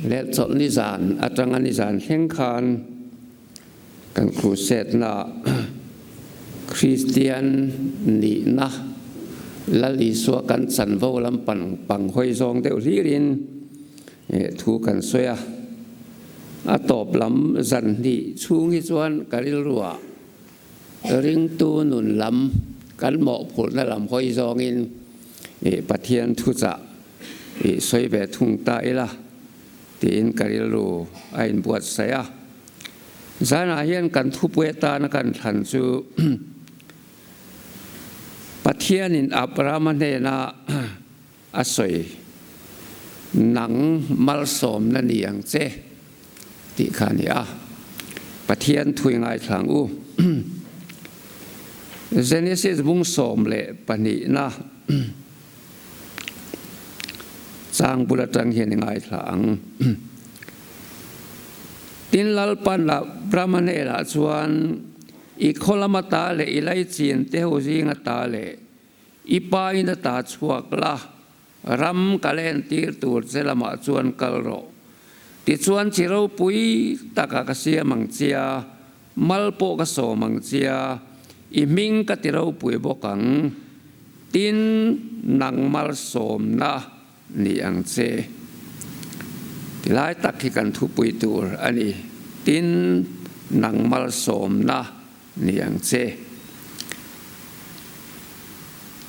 Leh chawlhni zan atanga nizan thleng khan kan crusade-na Kristian nihna Lal Isua kan chanvo lam pang hawi zawng deuh hlirin thu kan sawi a. A tawp lam zan hnih chhung hi chuan ka rilruah ringtu nun lam kan mawhphurhna lam hawi zawngin Pathian thuchah I sawi ve thung ta ila tiin ka rilru a inbuatsaih a. Zanah hian kan thupui atana kan thlan chu Pathianin Abrahama hnena a sawi, Nang malsawmna ni ang che tih kha a ni a. Pathian thui ngaithla ang u. Genesis bung 12na. Chang bul atang hian i ngaithla ang. Tin Lalpan lah Brahmanel ah chuan i khaw lama ta leh i laichin te ho zinga ta leh i pa in a ta chhuak la, ram ka lentir tur che lamah chuan kal rawh. Tichuan chi ropui taka ka siam ang chia, Mal pawh ka sawm ang chia, i hming ka ti ropui bawk ang, tin nang malsawmna ni ang che. Ti lai tak hi kan thupui tur a ni, tin nang malsawmna ni ang che.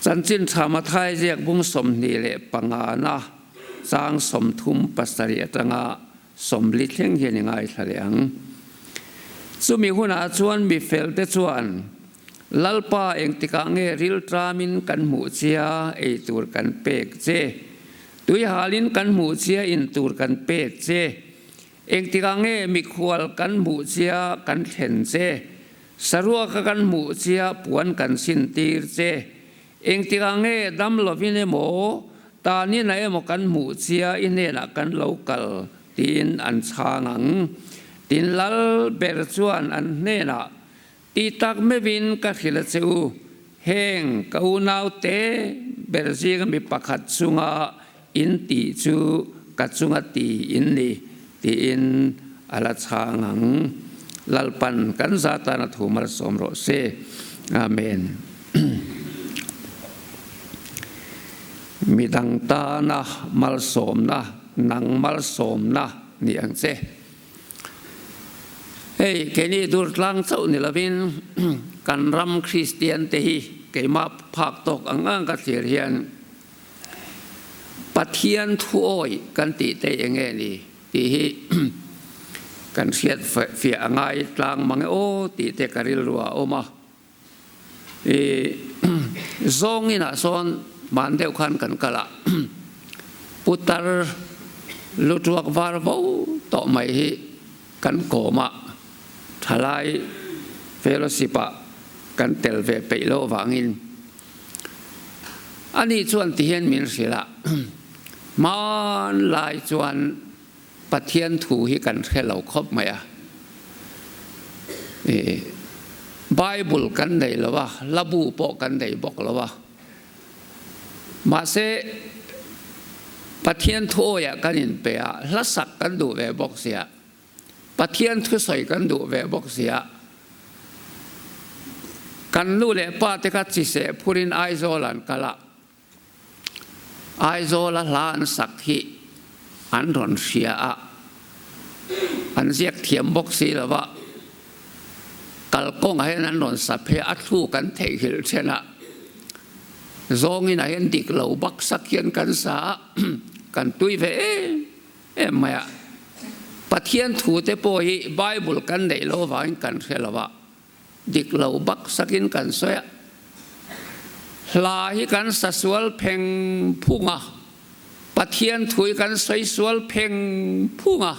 Chanchin tha Mathai ziak bung 25 na chang 37 atanga 40 thleng hian i ngaithla leh ang. Chumi hunah chuan mi felte chuan, Lalpa, engtikah nge rilṭamin kan hmuh chia ei tur kan pek che? Tuihalin kan hmuh chia in tur kan pek che? Engtikah nge mikhual kan hmuh chia kan thlen che? Saruaka kan hmuh chia puan kan sintir che? Engtikah nge dam lovin emaw, tanin a emaw kan hmuh chia i hnenah kan lo kal tiin an chhang ang. Tin lal ber chuan an hnenah, Ti tak meuhin ka hrilh a che u, heng ka unaute ber zinga mi pakhat chunga in tih chu ka chunga ti in ni, tiin a la chhang ang. Lalpan kan za tan a thu malsawm rawh se. Amen. Midang tana malsawmna, nang malsawmna ni ang che. Hei, keini durtlang chauh ni lovin kan ram Kristian te hi keimah phak tawk ang ang ka thlir hian Pathian thuawi kan tih te eng nge ni tih hi kan hriat fiah a ngai tlang mang e aw tih te ka rilru ah a awm a. I zawng inah sawn hman deuh khan kan kal a, putar lutuak var vo tawh mai hi kan kawm a, thalai fellowship ah kan tel ve peih loh avangin Ani chuan ti hian min hrilh a, Hmanlai chuan Pathian thu hi kan hre lo khawp mai a, Bible kan nei lo a, hlabu pawh kan nei bawk lo a, mahse Pathian thu awiah kan inpe a, hlasak kan duh ve bawk sia. Pathian thusawi kan duh ve bawk sia. Kan nu leh pa te kha chiseh phurin Aizawl an kal a, Aizawla hla an sak hi an rawn hria a, an ziak thiam bawk si lo va, kalkawngah hian an rawn sa phei a, a thluk an theihnghilh then a, zawngin ah hian dik lo bak sak hian kan sa a, kan tui ve em Em mai a, Pathian thu te pawh hi Bible kan neih lo avangin kan hre lo a, dik lo bak sakin kan sawi a. Hla hi kan sa sual pheng phung a, Pathian thu hi kan sawi sual pheng phung a,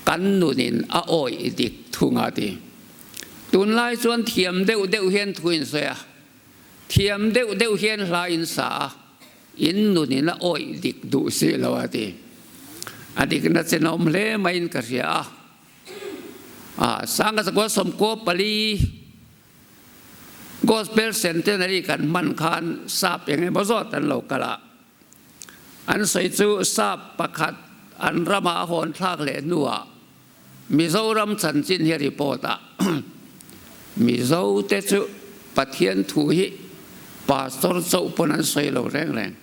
kan nunin a awih dik thung a ti. Tunlai chuan thiam deuh deuh hian thu in sawi a, thiam deuh deuh hian hla in sa a, In nun in a awih dik duh si lo a ti. A dikna chen a awm hle maiin ka hria a. A Sanga Zakua 14 Gospel Centenary kan hman khan sap eng emaw zawt an lo kal a. An sawi chu sap pakhat an rama a hawn thlak leh hnuah Mizoram chanchin hi report a, Mizo te chu Pathian thu hi Pastor chauh pawn an sawi lo reng reng,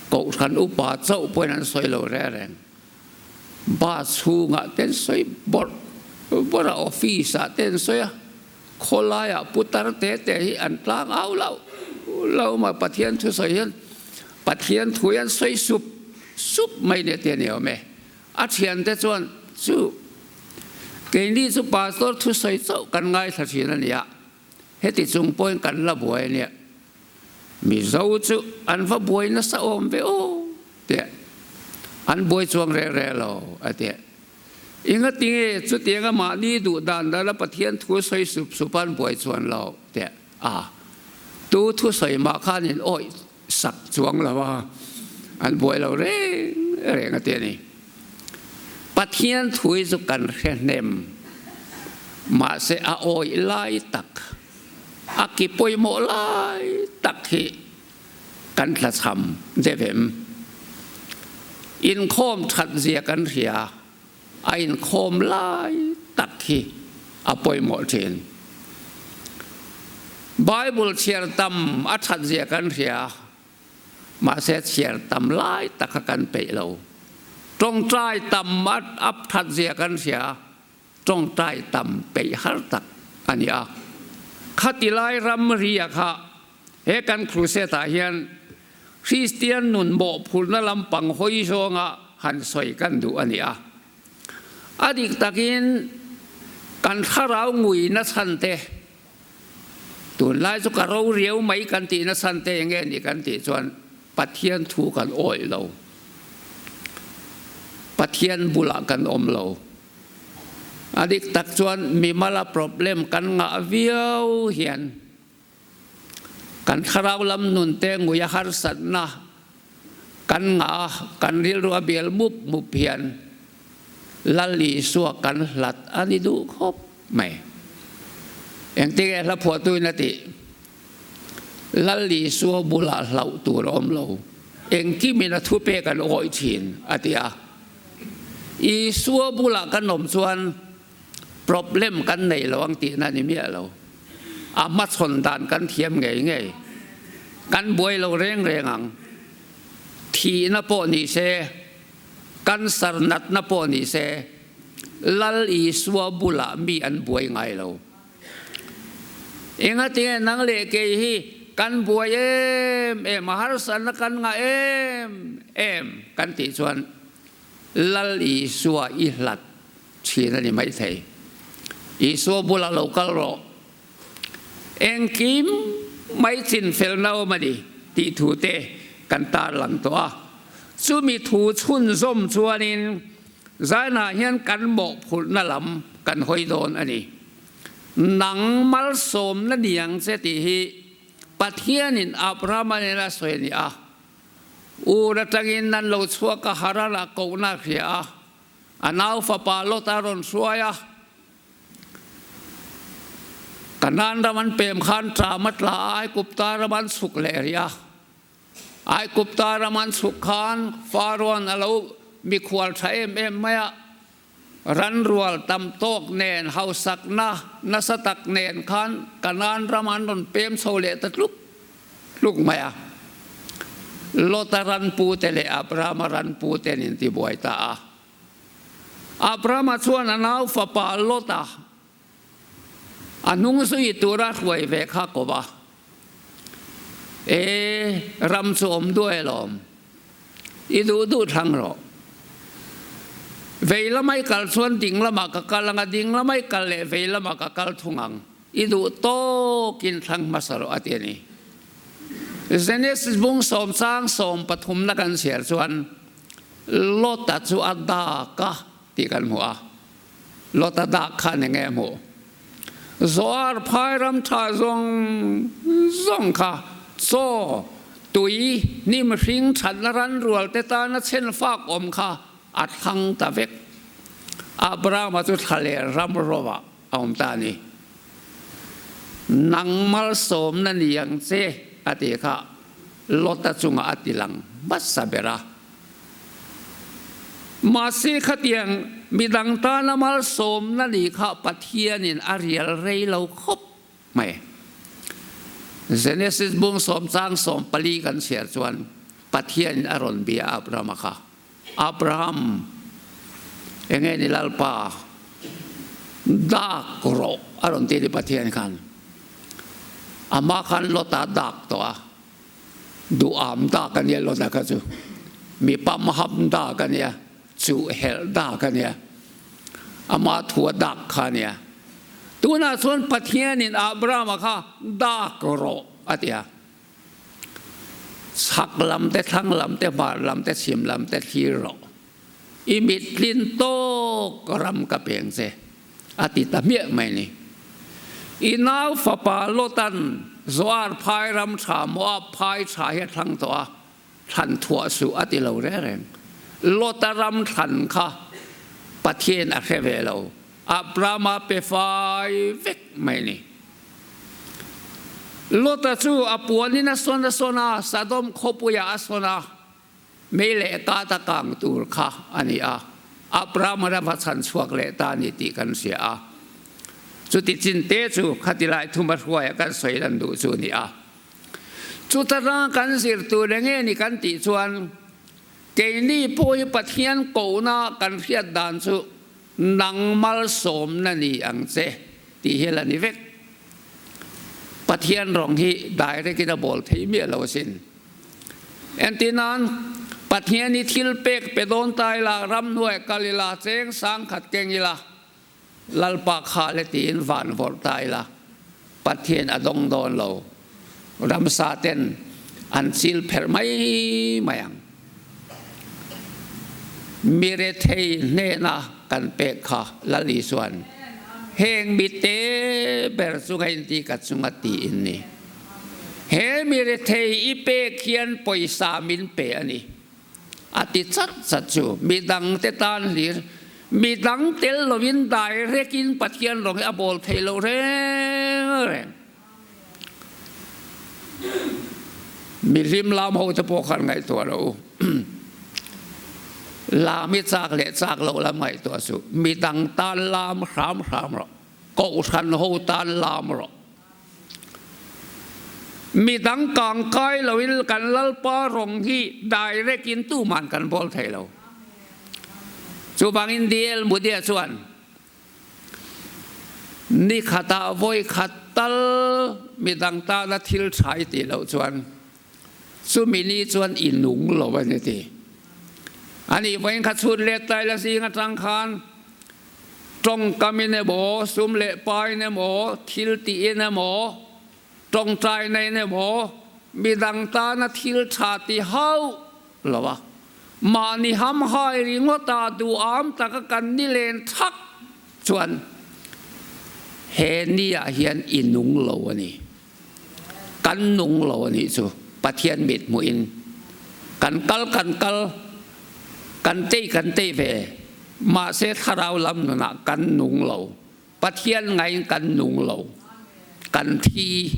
Kohhran upa chauh pawhin an sawi lo reng reng, Bus chhungah te an sawi bawrh bawrh a, office ah te an sawi a, khawlaiah putar te te hi an tlang au lo lo mai, Pathian thu sawi hian Pathian thu hi an sawi sup sup mai nia ti a ni awm e. A thiante chuan, Chu, keini chu pastor thusawi chauh kan ngaithla thin a nia, heti chung pawhin kan la buai a nia. Mizo chu an va buai nasa awm ve aw tia an buai chuang reng reng lo a tia. Engatinge chutianga mahni duh dan dala Pathian thu sawi sup sup an buai chuan lo tia a tu thusawi mah khan in awih sak chuang lo a, an buai lo reng reng a ti a ni. Pathian thu hi chu kan hre hnem, mahse a awih lai tak, a ki pawimawh lai tak hi kan tlachham deuh em? Inkhawm that zia kan hria, a inkhawm lai tak hi a pawimawh thin. Bible chhiar tam a that zia kan hria, mahse chhiar tam lai tak kha kan peih lo. Tawngtai tam a that zia kan hria, tawngtai tam peih har tak a ni a. Khati lai ramria kha he kan crusade ah hian Kristian nun mawhphurhna lampang hawi zawnga han sawi kan duh a ni a. A dik takin kan thlarau ngui nachhan te, tunlai chu ka ro riau mai kan tih nachhan te eng nge ni kan tih chuan Pathian thu kan awih lo. Pathian bulah kan awm lo. A dik tak chuan mimala problem kan ngah viau hian Kan thlarau lam nun te ngui a harsatna kan ngah a, kan rilru a bial mup mup hian Lal Isua kan hlat a ni duh khawp mai. Engtinge hla phuahtuin a tih? Lal Isua bulah hlauh tur a awm lo, engkimin a thupek an awih thin a ti a. Isua bulah kan awm chuan Problem kan nei lo ang tihna ni miah lo. A hmachhawn dan kan thiam ngei ngei. Kan buai lo reng reng ang. Thihna pawh ni se, cancer natna pawh ni se, Lal Isua bulah mi an buai ngai lo. Engatinge nang leh kei hi kan buai em em a, harsatna kan ngah em em kan tih chuan Lal Isua i hlat thin a ni maithei. Isua bulah lo kal rawh. Engkim mai chinfelna awm a ni tih thu te kan tarlang tawh a. Chumi thu chhunzawm chuanin zainah hian kan mawhphurhna lam kan hawi dawn a ni. Nang malsawmna niang che tih hi Pathianin Abrahama nena sawi a ni a. Ur atangin an lo chhuak a, Haran ah kohna a hria a, a nau fapa Lot a rawn hruai a. Kanaan ram an pem khan ṭam a tla a, Aigupta ram an chhuk leh rih a. Aigupta ram an chhuk khan Farao'n a lo mikhual ṭha em em mai a, ranrual tam tawk nen, hausakna nasa tak nen khan Kanaan ram an rawn pem chho leh ta tluk tluk mai a. Lota ran pute leh Abrahama ran pute an intibuai ta a. Abrahama chuan a nau fapa Lota a hnung zui tura hruai ve kha ko va. E, ram chu awm duai alawm. I duh duh thlang rawh. Vei lama i kal chuan ding lamah ka kal ang a, ding lama i kal leh vei lamah ka kal thung ang. I duh tawkin thlang hmasa rawh a ti a ni. Genesis bung sawmchang sawmpathumna kan chhiar chuan Lota chu a dak a tih kan hmu a. Lota dak khan eng nge a hmuh? Zoar phai ram tha zawng zawng kha chaw, tui, hnim hring thatna ran rual te tana chhen fak awm kha a thlang ta vek. Abrahama chu thla leh ram rovah a awm ta a ni. Nang malsawmna ni ang che a tih kha Lota chungah a ti lang hmasa ber a. Mahse khatiang midang tana malsawmna ni kha Pathianin a rial rei lo khawp mai. Genesis bung sawmchang 14 kan chhiar chuan Pathianin a rawn bia Abrahama kha, Abraham, enge ni Lalpa, dak rawh a rawn ti ni Pathian khan. Amah khan Lota dak tawh a, duham dak a nia Lota kha chu, mi pamham dak a nia, chuh helh dak a nia, amah thua dak kha a nia. Tunah chuan Pathianin Abrahama kha dak rawh a ti a. Chhak lam te, thlang lam te, hmar lam te, chhim lam te thlir rawh. I mit tlin tawk ram ka peng che, a ti ta hmiah mai ni. I nau fapa Lotan Zoar phai ram tha, Moab phai tha hi a thlang tawh a, thlan thuah suh a ti lo reng reng. Lota ram thlan kha Pathian a hre ve lo, Abrahama pe fai vek mai ni. Lota chu a puanin a sawn a sawn a, Sodom khawpuiah a sawn a, mei leh kata kang tur kha a ni a, Abrahama ram a chhan chhuak leh ta a ni tih kan hria a. Chuti chin te chu khatilai thuma hruaia kan sawi lan duh chu a ni a. Chuta rang kan zir tur enge ni kan tih chuan keini pawh hi Pathian kohna kan hriat dan chu nang malsawmna ni ang che tih hi la ni vek. Pathian rawng hi direct in a bawl thei miah lo asin. Entirnan, Pathian hi thil pek pe dawn ta ila, ramhnuai kal ila, cheng sang khat keng ila, Lalpa kha le tiin van vawrh ta ila, Pathian a dawng dawn lo. Ramsa ten an chil pherh mai mai ang. Mi rethei hnena kan pek kha Lal Isuan heng mi te ber chunga inti ka chunga tiin ni. He mi rethei i pek hian pawisa min pe a ni. A ti chat chat chu midangte tan hlir, midang tel lovin direct in Pathian rawng hi a bawl thei lo reng reng. Mihlim lam ho te pawh khan ngaihtuah lo u. Lam hi chak leh chak loh lam ngaihtuah suh. Midang tan lam hram hram rawh. Kohhran ho tan lam rawh. Midang kangkai loin kan Lalpa rawng hi direct in tuman kan bawl thei lo. Chuvangin DL Mudia chuan ni khatah vawi khat tal midang tana thil tha i tih loh chuan chumi ni chuan i nung lo a ni ti. Ani vawiin kha chhun let tai la zing atang khan Tawngkam in emaw, sum leh pa in emaw, thil tih in emaw, tawngtaina in emaw, midang tana thil tha ti hauh lo a, mahni hamhai ringawta duham taka kan ni len thak chuan he ni ah hian i nung lo a ni. Kan nung lo a nih chu Pathian mit hmuh in kan kal kan kal, kan tei kan tei ve, mahse thlarau lam nunah kan nung lo. Pathian ngai in kan nung lo. Kan thi.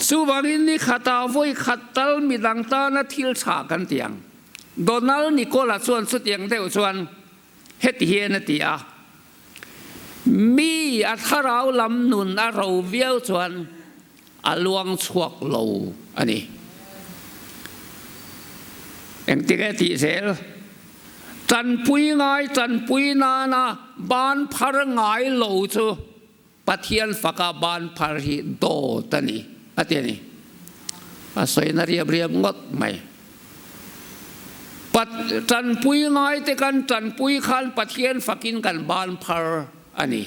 Chuvangin ni khat ah voi khat tal midang tana thil tha kan ti ang. Donald Nicola chuan chutiang deuh chuan heti hian a ti a, Mi a thlarau lam nun a ro viau chuan a luang chhuak lo a ni. Engtik e tih zel? Tanpui ngai tanpui nana ban phar ngai lo chu Pathian faka ban phar hi dawt a ni, a ti a ni. A sawina riap riap ngawt mai. Pat, tanpui ngaite kan tanpui khan Pathian fakin kan ban phar a ni.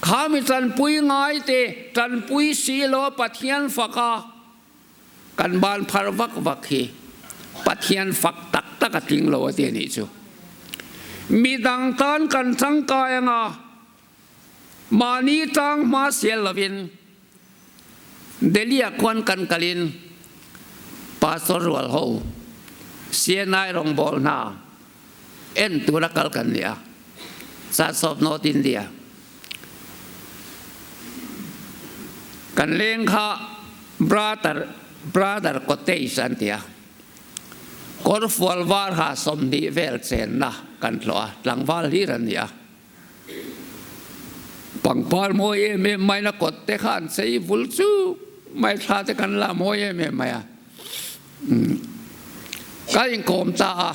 Kha mi tanpui ngaite tanpui si lo Pathian faka kan ban phar vak vak hi Pathian fak tak tak a tling lo a ti a nih chu. Midang tan kan tangkai anga mahni tang hma sial lovin Delhi-ah khuan kan kalin Pastor rual ho CNI rawngbawl hna en tura kal kan ni a, Church of North India. Kan leng kha Brother, Brother Cottage an ti a. Kawrfual var ha 20 vel chenna kan hlawh a, tlangval hlir an ni a. Pangpar mawi em em maiin a kawt te kha an chei vul chuk mai, thla te kan la mawi em em mai a. Kan inkawm ta a,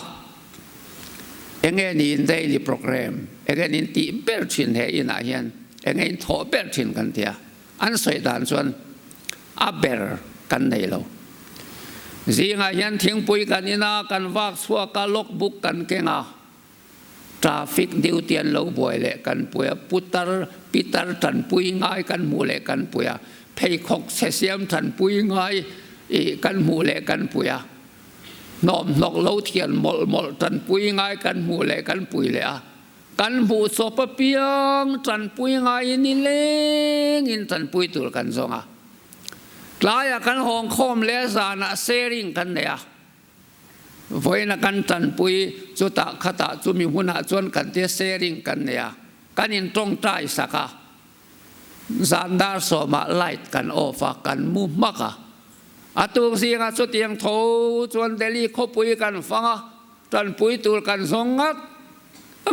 enge niin daily program, enge niin tih ber thin he inah hian, enge in thawh ber thin kan ti a. An sawi dan chuan a ber kan nei lo. Zingah hian thingpui kan in a, kan vak chhuak a, log book kan keng a, traffic duty an lo buai leh kan pui a, putar, pitar tanpui ngai kan hmuh leh kan pui a, pheikhawk chhe siam tanpui ngai ih kan hmuh leh kan pui a, hnawmhnawk lo thian mawlh mawlh tanpui ngai kan hmuh leh kan pui leh a. Kan hmuh chawp apiang tanpui ngaiin nilengin tanpui tur kan zawng a. Tlaiah kan hawng khawm leh zanah sharing kan nei a. Vawiina kan tanpui chutah khatah chumi hmunah chuan kan tia sharing kan nei a. Kan intawngtai sak a. Zan dar sawmah light kan off a, kan mu hmak a. A tuk zingah chutiang tho chuan Delhi khawpui kan fang a, tanpui tur kan zawng ngat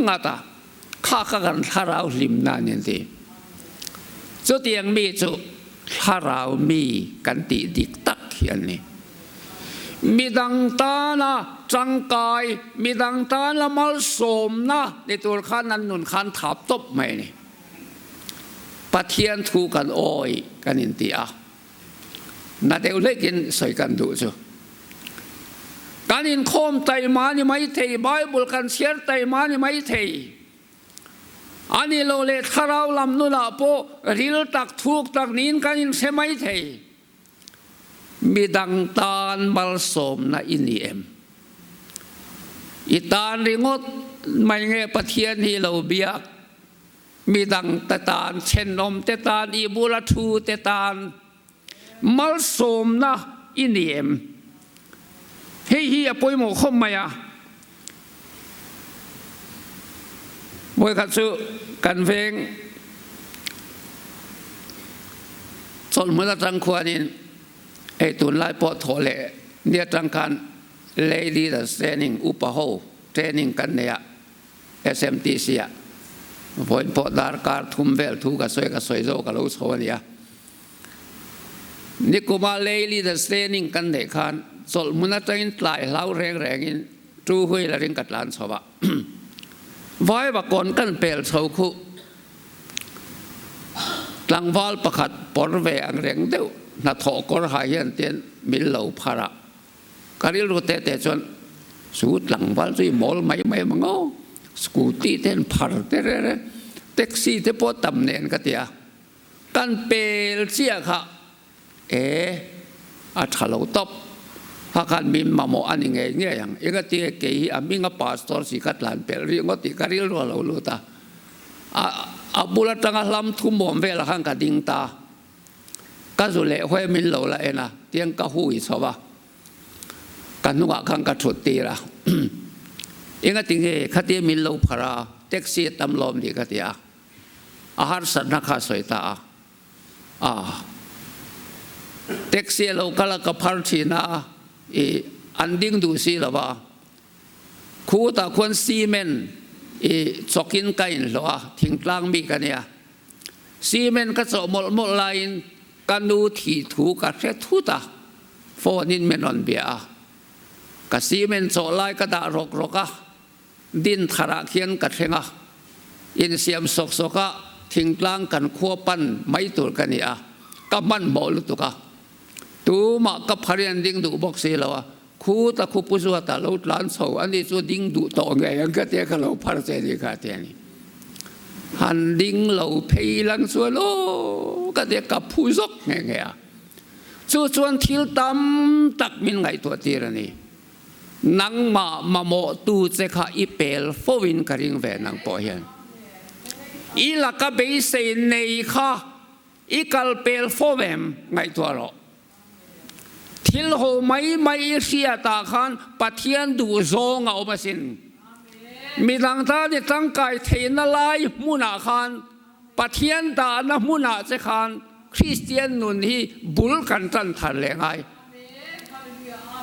ngat a, kha kha kan thlarau hlimna a ni an ti. Chutiang mi chu thlarau mi kan tih dik tak hi an ni. Midang tana tangkai, midang tana malsawmna ni tur khan an nun khan thap tawp mai a ni. Pathian thu kan awi kan inti a, na deuh hlekin sawi kan duh chu. Kan inkhawm taima ni mai thei, Bible kan chhiar taima ni mai thei. A ni lo leh thlarau lam nunah pawh ril tak thuk tak niin kan inhre mai thei. Midang tan malsawmna i ni em? I tan ringawt mai nge Pathian hi lo biak? Midang te tan, thenawm te tan, i bula thu te tan malsawmna i ni em? Hei hi a pawimawh khawp mai a. Vawikhat chu kan veng chawlhmun atang khuanin hei tunlai pawh thawh leh ni atang khan lay leaders training upa ho training kan nei a SMTC ah vawiin pawh darkar thum vel thu ka sawi ka sawi zawk a lo chho a nia. Nikuma lay leaders training kan neih khan chawlhmun atangin tlai hlau reng rengin two wheeler in ka tlan chho a. Vaiva kawn kan pel chho khuh tlangval pakhat pawr ve ang reng deuh hnathawh kawr ha hian tian min lo phar a. Ka rilru te te chuan chu tlangval chu i mawl mai mai ang aw, scooty te an phar te reng reng, taxi te pawh tam nen ka ti a. Kan pel chiah kha e a tha lo tawp. Kha khan min mamawh a ni ngei ngei ang. Engati kei hi a hminga pastor si ka tlan pelh rih ngawt tih ka rilru a lo lut a. A bul atanga hlam thumawm velah khan ka ding ta. Ka zu leh huai min lo la en a, tiang ka hui chho a. Ka hnungah khan ka thut tir a. Engati nge khatia min lo phar a, taxi a tam lawm ni ka ti a. A harsatna kha a sawi ta a, a taxi a lo kal a ka phar thin a, i an ding duh si lo va, khutah khuan cement i chawkin ka inhlawh a, thingtlang mi ka nia, cement ka chawh mawlh mawlh laiin ka nu thih thu ka hre thut a, phone in min rawn bia a, ka cement chawh lai ka dah rawk rawk a. Din tharah khian ka thleng a, insiam sawk sawk a thingtlang kan khua pan mai tur ka ni a, ka hmanhmawh lutuk a. Tumah ka pharian ding duh bawk si lo a, khu ta khu pu zuata lo tlan chho a ni chu ding duh tawh ngei ang ka tia ka lo phar che ni kha tia ni. Han ding lo phei lang chuan aw ka tia ka phu zawk nghe nghe a. Chu chuan thil tam tak min ngaihtuah tir a ni. Nangmah mamawhtu che kha i pel fo in ka ring ve nang pawh hian. I laka beisei nei kha i kal pel fo em ngaihtuah rawh. Thil ho mai mai i hriatah khan Pathian duh zawng a awm asin. Midang tan i tangkai theihna lai hmunah khan Pathian dahna hmunah che khan Kristian nun hi bul kan tan thar leh ngai.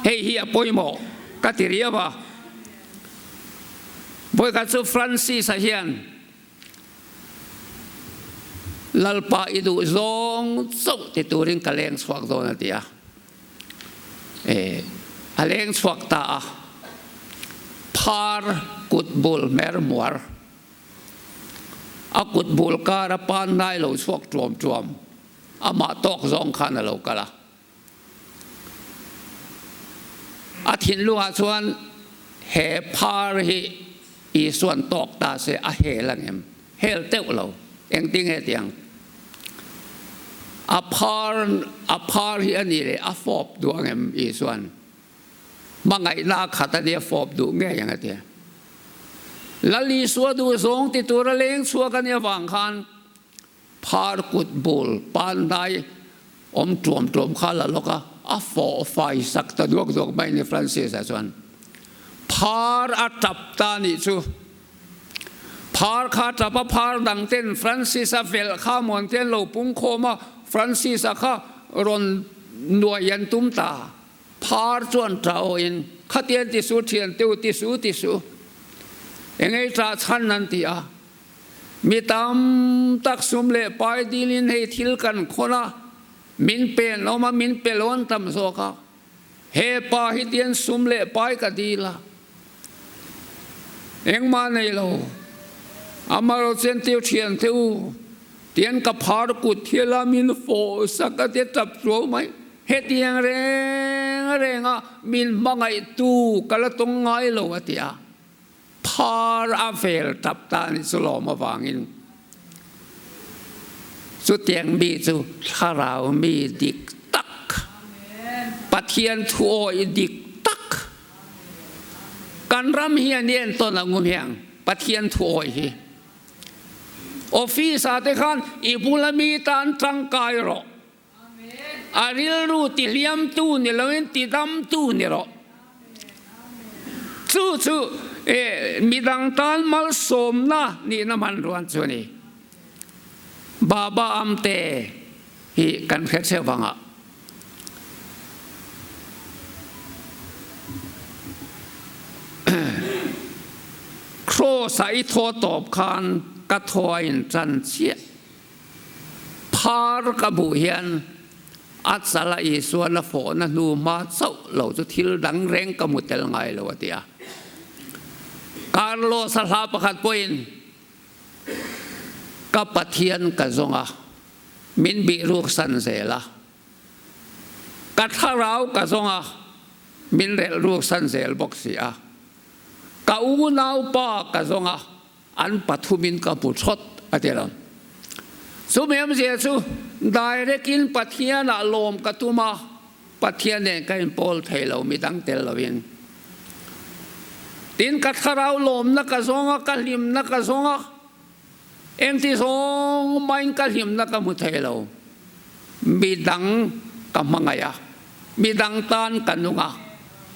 Hei hi a pawimawh. Ka ti riau a. Vawikhat chu Francis-a hian Lalpa i duh zawng chauh ti turin ka leng chhuak dawn a ti a. E, a leng chhuak ta a. Phar kut bul hmer muar. A kut bul kar a pan nai lo chhuak tuam tuam. Amah tawk zawng khan a lo kal a. A thinlungah chuan he phar hi Isuan tawk ta se a hel ang em? Hel teuh lo. Engtin nge tiang? A phar a phar hi a ni leh a fawp duh ang em Isuan? Hmangaihna a khat a nia fawp duh ngei ang a ti. Lal Isua duh zawng ti tura leng chhuak a nih avang khan Phar kut bul panhnai awm tuam tuam kha la lawk a, a fawh fai sak ta duak duak mai ni Francis-a chuan. Phar a tap ta nih chu. Phar kha tap a, phar dang ten Francis-a velh kha muan te an lo pung khawm a, Francis-a kha rawn nuai an tum ta. Phar chuan tah awhin, Khatian ti su thian teu ti su ti su. Engei tah chhan an ti a. Mi tam tak sum leh pai dilin hei thil kan khawn a, min pen awm a, min pe lo an tam zawk a. He pa hi tian sum leh pai ka dil a, engmah nei lo. Amaherawhchu chuan tiu thian te u, tian ka phar kut hial a, min fawh sak a tia tap tuau mai. Hetiang reng reng a min hmangaihtu ka la tawng ngai lo a ti a. Phar a vel tap ta ni chu lawm avangin chutiang mi chu thlarau mi dik tak, Pathian thuawih dik tak, kan ram hian i entawn ang u hmiang Pathian thuawih hi. Office ah te khan i bula mi tan tangkai rawh. A rilru tihliamtu ni loin tidamtu ni rawh. Chu chu midang tan malsawmna nihna hmanruan chu a ni. Baba Amte hi kan hre cheu vang ah. Kraws ah i thaw tawp khan ka thaw a intan chiah. Phar ka hmuh hian a chala Isuan a fawhna hnu hma chauh lo chu thil dang reng ka hmu tel ngai lo a ti a. Carlos a hla pakhat pawhin Ka Pathian ka zawng a, min bih ruksan zel a. Ka thlarau ka zawng a, min relh ruksan zel bawk si a. Ka unaupa ka zawng a, An pathumin ka hmu thawt a ti lo. Chumi awmzia chu direct in Pathian ah lawm ka tum a, Pathian nen ka inpawl thei lo midang tel lovin. Tin ka thlarau lawmna ka zawng a, ka hlimna ka zawng a, engti zawng mahin ka hlimna ka hmu thei lo. Midang ka hmangaih a, midang tan ka nung a,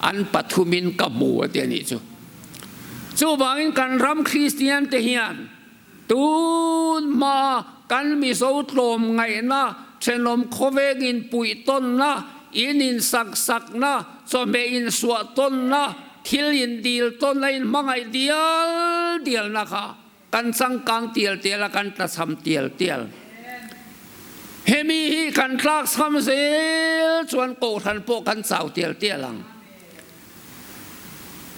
an pathumin ka hmu a ti a nih chu. Chuvangin kan ram Kristian te hian tun hma kan Mizo tlawm ngaihna, thenawm khawveng inpuih tawnna, in insak sakna, chawhmeh insuah tawnna, thil indil tawnna, inhmangaih dial dialna kha Kan changkang tial tial a, kan tlachham tial tial. Hemi hi kan tlakchham zel chuan kohhran pawh kan chau tial tial ang.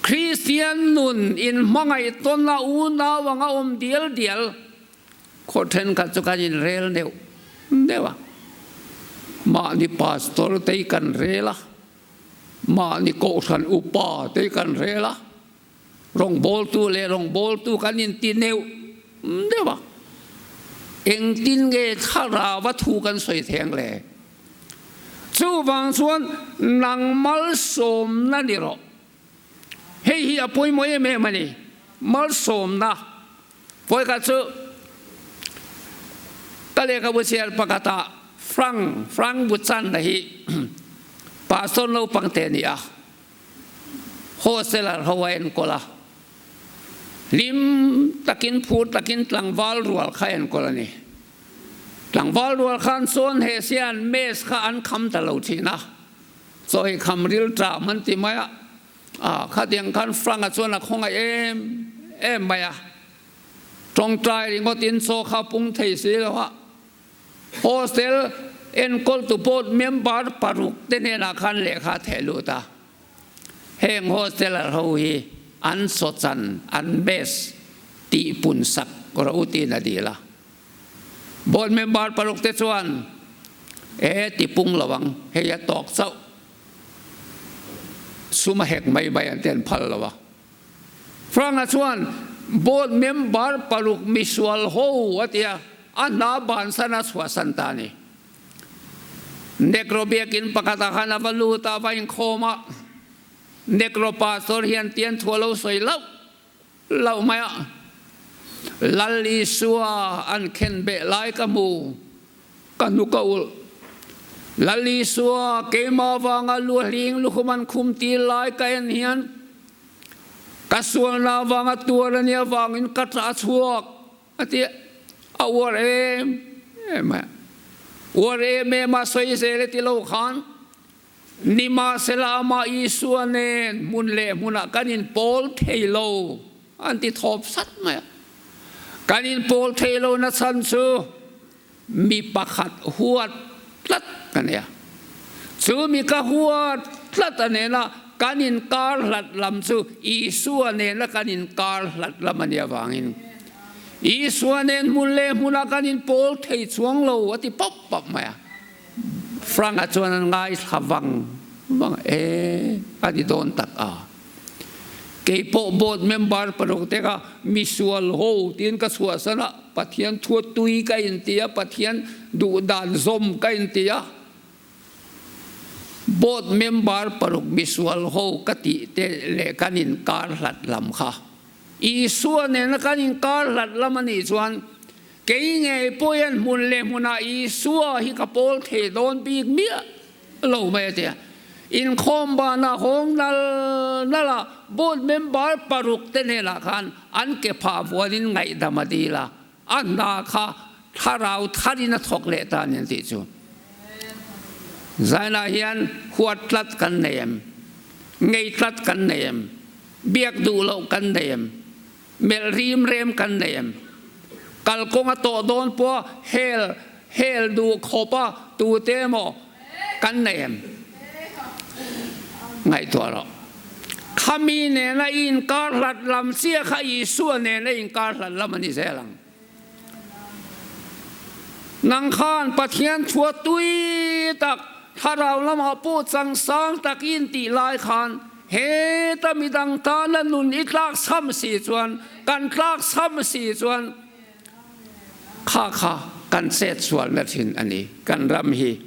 Kristian nun in hmangaih tawn a unau anga awm dial dial khaw thenkhat chu kan inrel neuh neuh a. Mahni pastor te hi kan rel a, mahni kohhran upa te hi kan rel a. Rawngbawltu leh rawngbawltu kan inti neuh neuh a, engtin nge thlarau a thu kan sawi thei ang le? Chuvang chuan nang malsawmna ni rawh. Hei hi a pawimawh em em a ni, malsawmna. Vawikhat chu ka lehkhabu chhiar pakhatah Frank, Frank Buchan-a hi pastor naupang te a ni a. Hosteler ho a enkawl a, hlim takin phur takin tlangval rual kha a enkawl a ni. Tlangval rual khan chuan he sian mess kha an kham ta lo thin a, chaw hi kham ril ṭam an ti mai a. A, khatiang khan Frank-a chuan a khawngaih em em mai a. Tawngtai ringawtin chaw kha pung thei si lo a. Hostel enkawltu board member paruk te hnenah khan lehkha a theh lut a. Heng hosteler ho hi an sawchan, an mess tihpun sak rawh u tiin a dil a. Board member paruk te chuan, E tipung lo ang, hei a tawk chauh. Sum a hek mai mai an ti an phal lo a. Franga chuan board member paruk misual ho a ti a, a hna bansan a chhuahsan ta a ni. Negro biakin pakhatah khan a va lut a, a va inkhawm a. Negro pastor hian tian thu a lo sawi lauh lauh mai a, Lal Isua an khen beh lai ka hmu, ka hnuk a ulh. Lal Isua keimah vanga luahling lukhum an khum tir lai ka en hian ka sualna vanga tuar a nih avangin ka tah chhuak a ti a, a uar em em mai a. Uar em em a sawi zel e ti lo khan Nimahsela amah Isua nen hmun leh hmunah kan inpawl thei lo an ti thawp sat mai a. Kan inpawl thei lo na chhan chu mi pakhat huat tlat ka nei a. Chu mi ka huat tlat a nena kan inkar hlat lam chu Isua nena kan inkar hlat lam a nih avangin Isua nen hmun leh hmunah kan inpawl thei chuang lo a ti pawp pawp mai a. Frank-a chuan an ngaithla vang vang e, a ni dawn tak a. Kei pawh board member paruk te kha misual ho tiin ka chhuahsan a, Pathian thua tui ka inti a, Pathian duh dan zawm ka inti a. Board member paruk misual ho ka tih te leh kan inkar hlat lam kha. Isua nena kan inkar hlat lam a nih chuan Kei ngei pawhin hmun leh hmunah Isua hi ka pawl thei dawn bik miah lo mai a ti a. Inkhawm banah hawng nal nal a, board member paruk te hnenah khan an ke phah vuanin ngaihdam a dil a, a hna kha thlarau tharin a thawk leh ta a ni an tih chu. Zainah hian huat tlat kan nei em? Ngei tlat kan nei em? Biak duh loh kan nei em? Melh rim rem kan nei em? Kalkawng a tawh dawn pawh hel hel duh khawp a tute emaw kan nei em? Ngaihtuah rawh. Khami nena i inkar hlat lam chiah kha Isua nena i inkar hlat lam a ni zel ang. Nang khan Pathian thua tui tak, thlarau lamah pawh changsang tak i intih lai khan heta midang tana nun i tlakchham si chuan, kan tlakchham si chuan kha kha kan chetsualna thin a ni. Kan ram hi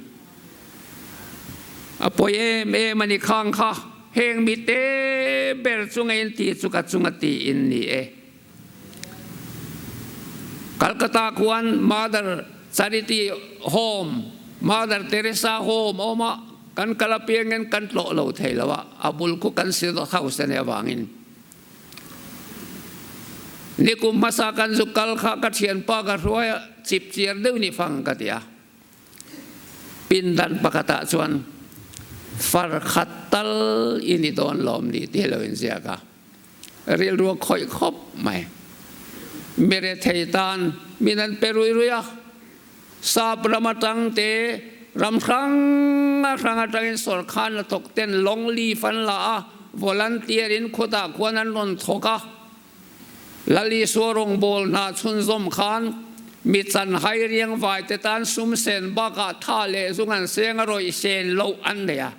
a pawi em em a ni khang kha, heng mite ber chunga inti chu ka chunga tiin ni e. Calcutta khuan Mother Charity Home, Mother Teresa Home a awm a, kan kal apiangin kan tlawh lo thei lo a, a bul khu kan Synod House a nih avangin. Nikum hmasa kan zuk kal kha ka thianpa ka hruai a, chip chiar deuh ni fang ka ti a. Pindan pakhatah chuan far khat tal i ni dawn lawm ni tih lo inziak a. Rilru a khawih khawp mai. Mi rethei tan min an pe rui rui a, sap ram atang te ram hrang hrang atangin sawrkhan a thawk ten long leave an la a, volunteer in khutah khuan an rawn thawk a. Lal Isua rawngbâwl hna chhunzawm khan mi chanhai riangvai te tan sum sen bakah tha leh zung an seng a rawih sen loh an nei a.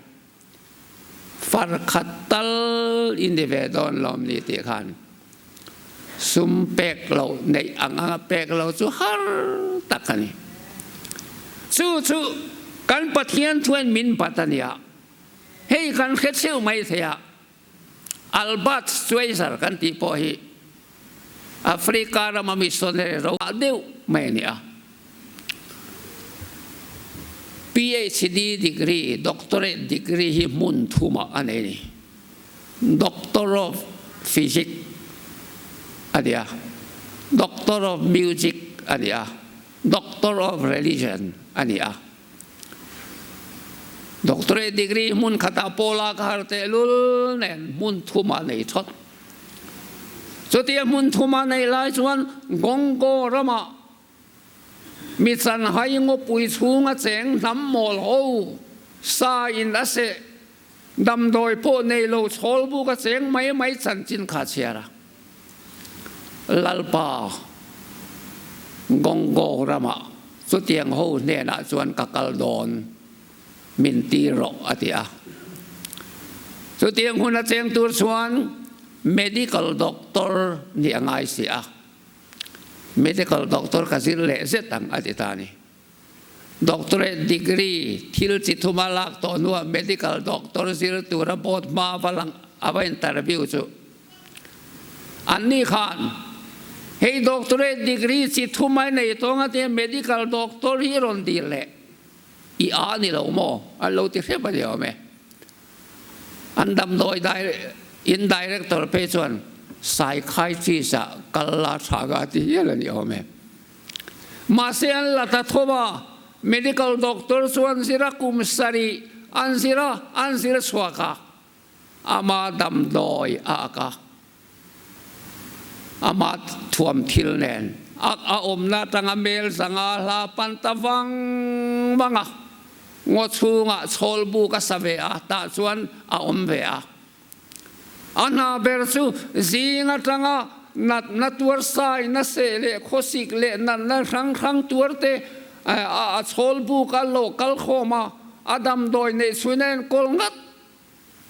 Far khat tal i ni ve dawn lawm ni tih khan sum pek loh neih ang anga pek lo chu har tak a ni. Chu chu kan Pathian chuan min bat a nia. Hei kan hre cheu mai thei a, Albert Schweitzer kan tih pawh hi Africa rama missionary ro deuh mai a ni a. PhD degree, doctorate degree hi hmun thumah a nei a ni. Doctor of Physics a ni a, Doctor of Music a ni a, Doctor of Religion a ni a. Doctorate degree hmun khatah pawh lak a har tehlul nen hmun thuma nei thawt. Chutia hmun thuma neih lai chuan Gongo ramah mi chanhai ngawpui chhunga cheng hnam mawl ho sa in a seh damdawi pawh nei lo chhawl buk a cheng mai mai chanchin kha chhiar a. Lalpa Gongo ramah chutiang ho hnenah chuan ka kal dawn min ti rawh a ti a. Chutiang hun a cheng tur chuan medical doctor nih a ngai si a. Medical doctor ka zir leh zet ang a ti ta a ni. Doctorate degree thil chi thuma lak tawh hnuah medical doctor zir tura board hma va lang a va interview chu anni khan hei doctorate degree chi thuma nei tawng a tia medical doctor hi rawn dil leh i a ni lo maw an lo ti hrep a ni awm e. An damdawi in director phei chuan psychiatrist ah kal la tha ka ti hial a ni awm e. Mahse an la ta tho a, medical doctor chuan zir a kum sarih an zir a, an zir chhuak a, ama damdawi a ak a, ama thuam thil nen a a awmna atanga mel zanga hla pan ta vang vang a, ngaw chhungah chhawl buk a sa ve a, tah chuan a awm ve a. A hna ber chu zing atanga natna tuar sai na seh leh khawsik leh natna hrang hrang tuar te a chhawl buk a lo kal khawm a, a damdawi neih chhuin a enkawl ngat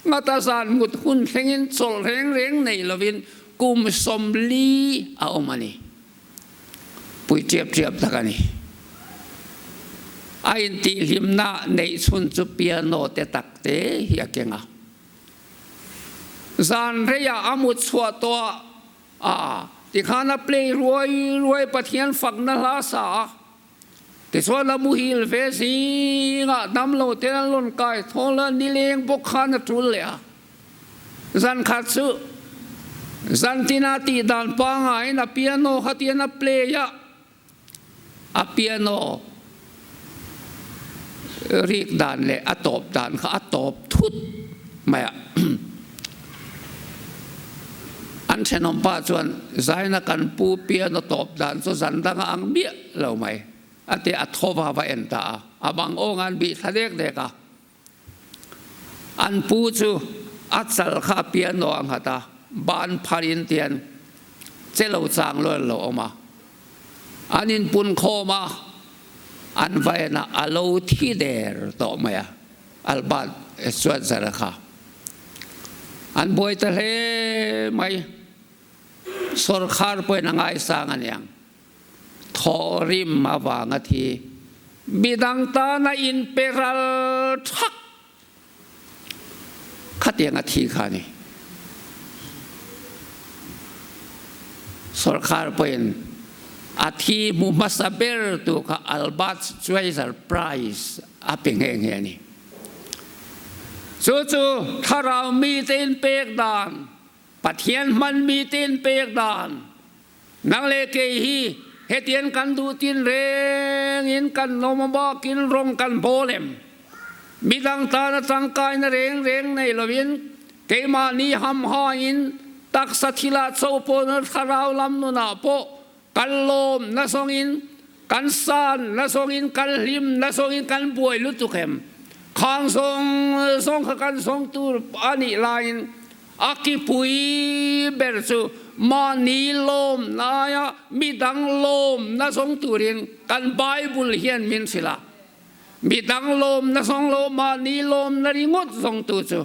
ngat a, zan mut hun thlengin chawlh reng reng nei lovin kum 40 a awm a ni. Pui ṭiap ṭiap tak a ni. A intihhlimna neih chhun chu piano te tak te hi a keng a. Zan reiah a mut chhuah tawh a, tikhan a play ruai ruai Pathian fakna hla sa a. Tichuan a muhil ve zingah damlo ten an rawn kai thawl a, nileng bawk khan a tul leh a. Zan khat chu zantina tih dan pangaiin a piano kha tian a play a, a piano rik dan leh a tawp dan kha a tawp thut mai a. An thenawm pa chuan zaina kan pu piano tawp dan chu zan danga ang miah lo mai a ti a thaw va va en ta a, a bang awng an bih thla dek dek a. An pu chu a chal kha a piano a nghat a, ban phar in tian che lo chang lo an lo awm a. An inpun khawm a, an va en a, a lo thi der tawh mai a, Albert Schweitzer-a kha. An buai ta hle mai. Sawrkhar pawhin a ngaisang a niang. Thawhrim avanga thi midang tana inpe ral thak khatiang a thi kha a ni. Sawrkhar pawhin a thi hmu hmasa ber tu kha Albert Schweitzer Prize a pe nghe nghe a ni. Chu chu thlarau mite inpek dan, Pathian hman mite inpek dan, Nang leh kei hi hetiang kan duh tin rengin kan lawm a bakin rawng kan bawl em? Midang tana tangkaina reng reng nei lovin keimahni hamhain taksa thilah cho pawhna thlarau lam nunah pawh kan lawm na zawngin kan san na zawngin kan hlim na zawngin kan buai lutuk em? Khang zawng zawng kha kan zawng tur a nih laiin A kipui ber chu mahni lawmnaia midang lawmna zawng turin kan Bible hian min hrilh a. Midang lawmna zawng lo mahni lawmna ringawt zawngtu chu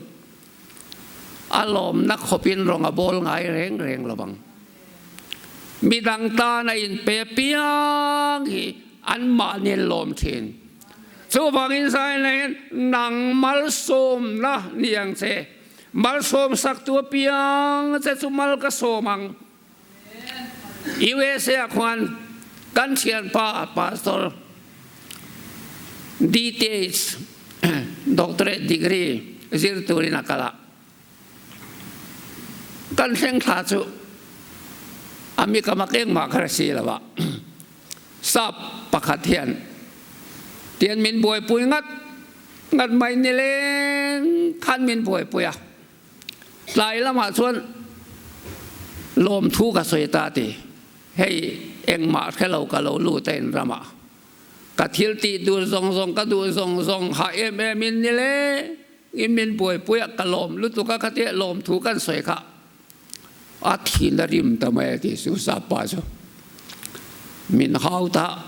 a lawmna khawpin rawng a bawl ngai reng reng lo vang. Midang tana inpe piang hi anmahni an lawm thin. Chuvangin Zion hian nang malsawmna ni ang che. Malsawm saktu apiang che chu mal ka sawm ang. USA ah khuan kan thianpa Pastor DTH doctorate degree zir turin a kal a. Kan thleng thla chu a mi ka mak engmah kha si lo a. Sap pakhat hian tian min buaipui ngat. ngat mai nileng khan min buaipui a, tlai lamah chuan lawmthu ka sawi ta ti. Hei engmah hre lo ka lo lut a in ramah. Ka thil tih tur zawng zawng ka duh zawng zawng hah em em in nileng in min buaipui a, ka lawm lutuk a khatia lawmthu kan sawi kha a thin a rim ta mai a ti chu sapa chu. Min hau ta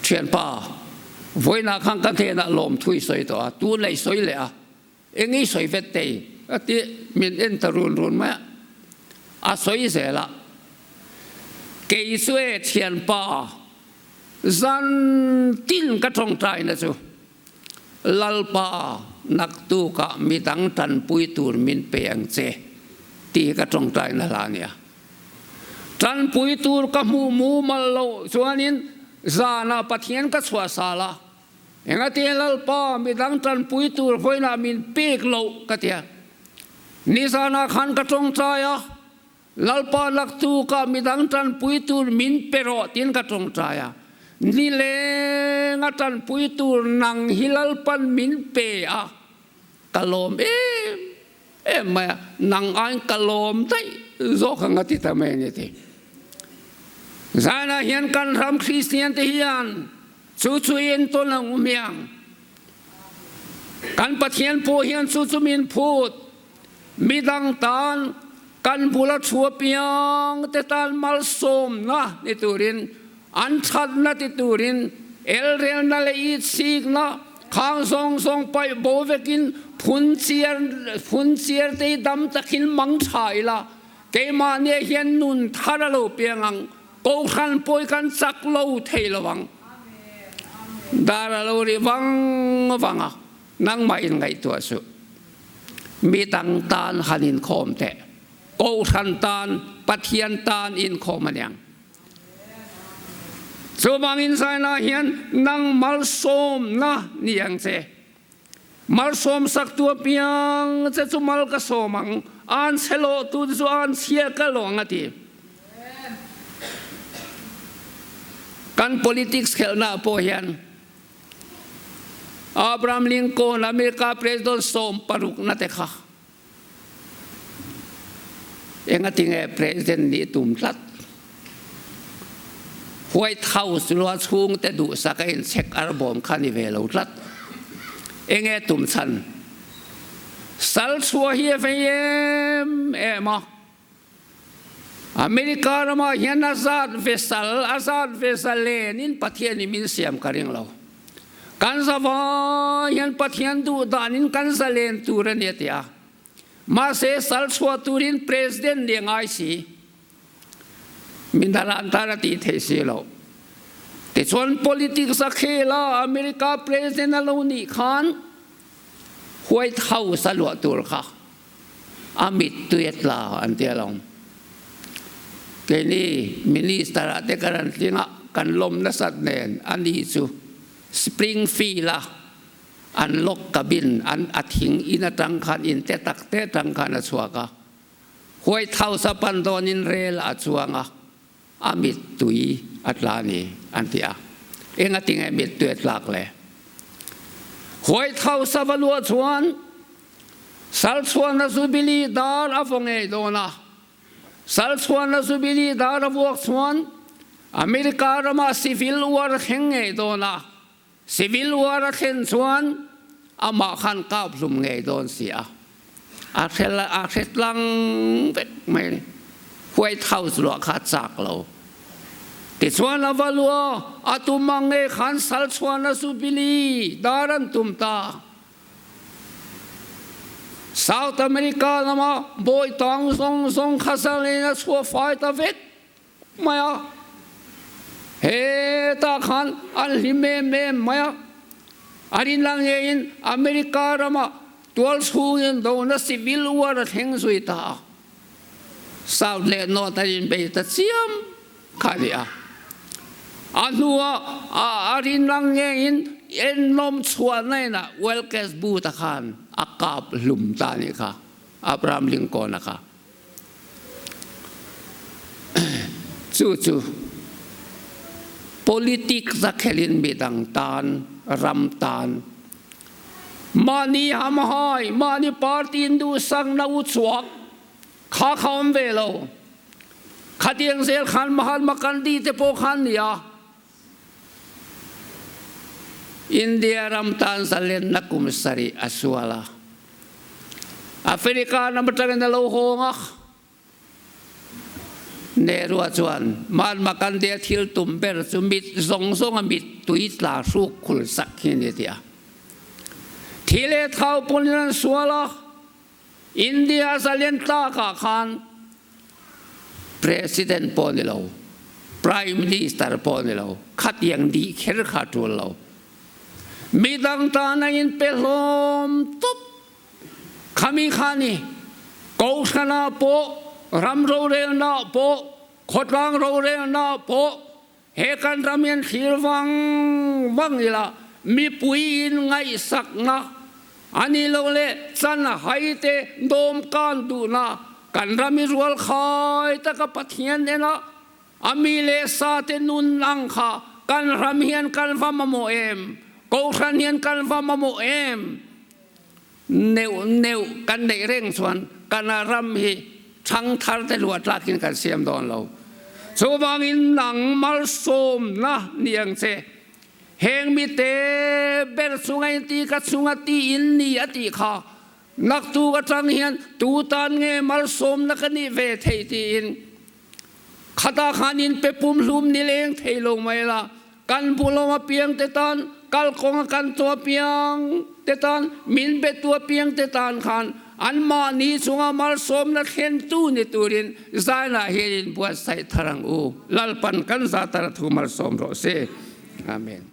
thianpa vawiinah khan ka hnenah lawmthu i sawi tawh a, tun la i sawi leh a, eng i sawi vet tei a ti min en ta run run mai a, a sawi zel a, kei chu e thianpa zan tin ka tawngtaina chu Lalpa, naktukah midang tanpui tur min pe ang che tih hi ka tawngtaina hla a nia. Tanpui tur ka hmuh mumal loh chuanin zanah Pathian ka chhuah sal a, engati Lalpa midang tanpui tur vawiinah min pek loh ka tia. Nizanah khan ka tawngtai a, Lalpa laktukah midang tanpui tur min pe rawh tiin ka tawngtai a, nilenga tanpui tur nang hi Lalpan min pe a, ka lawm em em mai a, nang aiin ka lawm daih zawk ang a ti ta mai a ni ti. Zainah hian kan ram Kristian te hian chu chu i entawn ang u hmiang. Kan Pathian pawh hian chu chu min phut. Midang tan kan bula thu apiang te tan malsawmna ni turin, an thatna ti turin, elrelna leh itsikna khang zawng zawng paih bo vekin phunchiar phunchiar te hi dam takin mang tha ila, keimahni ah hian nun thar a lo piang ang, Kohhran pawi kan chak lo thei lo ang. Dar a lo ri vang vang a, nangmah in ngaihtuah suh. Midang tan han inkhawm teh. Kohhran tan, Pathian tan inkhawm a niang. Chuvangin zainah hian nang malsawmna ni ang che. Malsawm saktu apiang che chu mal ka sawm ang, an chhe lawhtu te chu an chhia ka lawh ang a ti. Kan politics khelhnaah pawh hian Abraham Lincoln America President 16 na te kha engatinge President nih tum tlat? White House lua chhungte duhsak a inchhek arbawm kha ni ve lo tlat. Enge tum chhan? Sal chhuah hi a vei em em a. America ramah hian a zat ve sal, a zat ve zalenin Pathian in min siam ka ring lo. Kan zavai hian Pathian duh danin kan zalen tur a ni a ti a. Mahse sal chhuah turin President nih a ngai si. Min daran tan a tih theih si lo. Tichuan politics a khel a, America President a lo nih khan White House a luah tur kha a mittui a tla an ti alawm. Keini Minister ah te kan han tling a, kan lawm nasat nen a ni chu Springfield a an log cabin an a thing in atang khan in te tak te atang khan a chhuak a, White House a pan dawnin rel a chuang a, a mittui a tla a ni an ti a. Engatinge mittui a tlak le? White House a va luah chuan Salchhuana Jubilee dar a vaw ngei dawn a. Salchhuana Jubilee dar a vuak chuan America ramah Civil War a thleng ngei dawn a. Civil War a thlen chuan amah khan kap hlum ngei dawn si a. A hre tlang vek mai a ni. White House luah kha a chak lo. Tichuan a va luah a tum ang nge khan Salchhuana Jubilee dar an tum ta. South America lama bawi tang zawng zawng kha zalen a chhuah fai ta vek mai a. Hetah khan an hlim em em mai a. A rinna ngeiin America rama tual chhungin dona civil war a thleng zui ta a. South leh North an inbei ta chiam kha a ni a. A hnuah a rinna ngeiin ennawm chhuahna inah Wilkes Booth-a khan a kap hlum ta a nih kha, Abraham Lincoln-a kha. Chu chu politics a khelin midang tan, ram tan. Mahni hamhai, mahni party in duhsakna uchuak kha kha awm ve lo. Khatiang zel khan Mahatma Gandhi te pawh khan nia. India ram tan zalenna kum sarih a sual a. Africa ram atangin a lo hawng a. Nehru-a chuan Mahatma Gandhi-a thil tum ber chu mit zawng zawnga mittui tla hruk khul sak hi a ni ti a. Thi leh thau pawhin an sual a, India zalen tlakah khan President pawh ni lo, Prime Minister pawh ni lo, khatiang dih kher kha a tul lo. Midang tan a inpe hlawm tawp. Khami kha ni, Kohhranah pawh, ram rorelnaah pawh, khawtlang rorelnaah pawh he kan ram hian thlir vang vang ila mipui in ngaihsakna a ni lo leh chan hai te dawmkan duhna kan ram i rual khai taka Pathian ena A mi leh sa te nun ang kha kan ram hian kan va mamawh em? Kohhran hian kan va mamawh em? Neuh neuh kan neih reng chuan kan ram hi thangthar te luah tlakin kan siam dawn lo. Chuvangin nang malsawmna ni ang che. Heng mite ber chunga inti ka chunga tiin ni a tih kha naktuk atang hian tu tan nge malsawmna ka nih ve theih tiin Khatah khan in pe pumhlum nileng thei lo mai la, kan bulawm apiang te tan, kalkawng a kan tu apiang te tan, min be tu apiang te tan khan anmahni chunga malsawmna thlentu ni turin zainah hian in buatsaih thar ang u. Lalpan kan za tara thu malsawm rawh se. Amen.